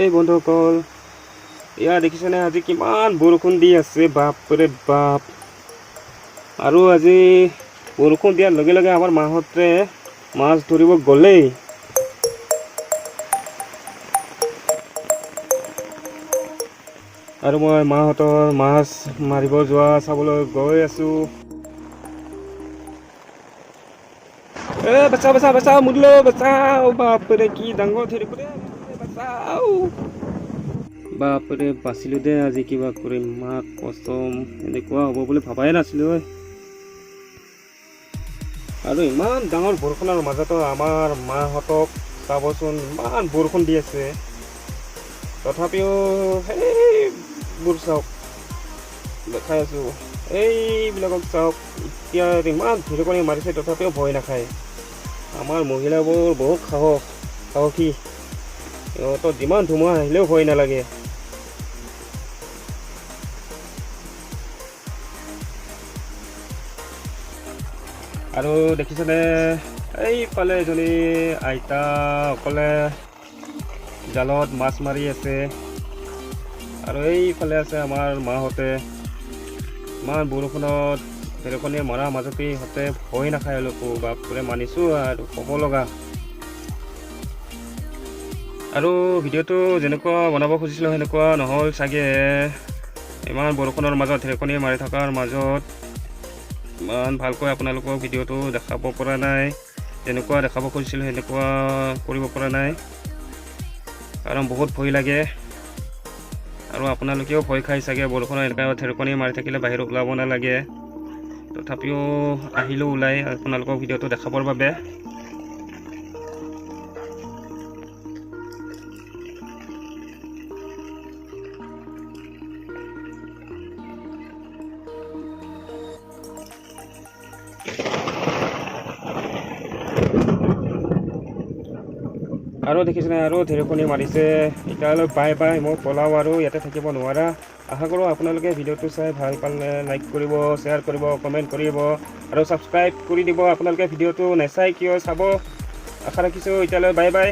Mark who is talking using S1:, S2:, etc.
S1: এই বন্ধুসকল, এয়া দেখিছেনে, আজি কিমান বৰষুণ দি আছে, বাপৰে বাপ। আৰু আজি বৰষুণ দিয়াৰ লগে লগে আমাৰ মাহঁতে মাছ ধৰিব গ'লেই। আৰু মই মাহঁতৰ মাছ মাৰিব যোৱা চাবলৈ গৈ আছোঁ। এ বচাও, বচাও, বচাও, মুদলো, বচাও! বাপৰে, কি ডাঙৰ ঢেৰেকনি! বচাও! বাপৰে, বাচিলোঁ দে আজি কিবা কৰি। মা কচম, এনেকুৱা হ'ব বুলি ভবাই নাছিলোঁ ঐ। আৰু ইমান ডাঙৰ বৰষুণৰ মাজতো আমাৰ মাহঁতক চাবচোন। ইমান বৰষুণ দি আছে, তথাপিও সেইবোৰ চাওক, দেখাই আছোঁ। এইবিলাকক চাওক, এতিয়া ইমান ঢেৰেকনি মাৰিছে, তথাপিও ভয় নাখায়। আমাৰ মহিলাবোৰ বহুত সাহস, সাহসী। সিহঁতৰ যিমান ধুমুহা আহিলেও ভয় নালাগে। আৰু দেখিছেনে, এইফালে এজনী আইতা অকলে জালত মাছ মাৰি আছে। আৰু এইফালে আছে আমাৰ মাহঁতে। ইমান বৰষুণত ঢেৰেকনি মৰাৰ মাজতে ইহঁতে ভয় নাখায় অলপো। বাপৰে, মানিছোঁ আৰু ক'ব লগা। আৰু ভিডিঅ'টো যেনেকুৱা বনাব খুজিছিলোঁ, সেনেকুৱা নহ'ল চাগে। ইমান বৰষুণৰ মাজত, ঢেৰেকনি মাৰি থকাৰ মাজত ইমান ভালকৈ আপোনালোকক ভিডিঅ'টো দেখাব পৰা নাই। যেনেকুৱা দেখাব খুজিছিলোঁ, সেনেকুৱা কৰিব পৰা নাই, কাৰণ বহুত ভয় লাগে। আৰু আপোনালোকেও ভয় খাই চাগে। বৰষুণৰ এনেকুৱা ঢেৰেকনি মাৰি থাকিলে বাহিৰত ওলাব নালাগে। তথাপিও আহিলোঁ ওলাই আপোনালোকক ভিডিঅ'টো দেখাবৰ বাবে। আৰু দেখিছেনে, আৰু ঢেৰেকনি মাৰিছে। এতিয়ালৈ বাই বাই, মই পলাওঁ আৰু, ইয়াতে থাকিব নোৱাৰা। আশা কৰোঁ আপোনালোকে ভিডিঅ'টো চাই ভাল পালে লাইক কৰিব, শ্বেয়াৰ কৰিব, কমেণ্ট কৰিব আৰু ছাবস্ক্ৰাইব কৰি দিব। আপোনালোকে ভিডিঅ'টো নেচাই কিয় চাব? আশা ৰাখিছোঁ। এতিয়ালৈ বাই বাই।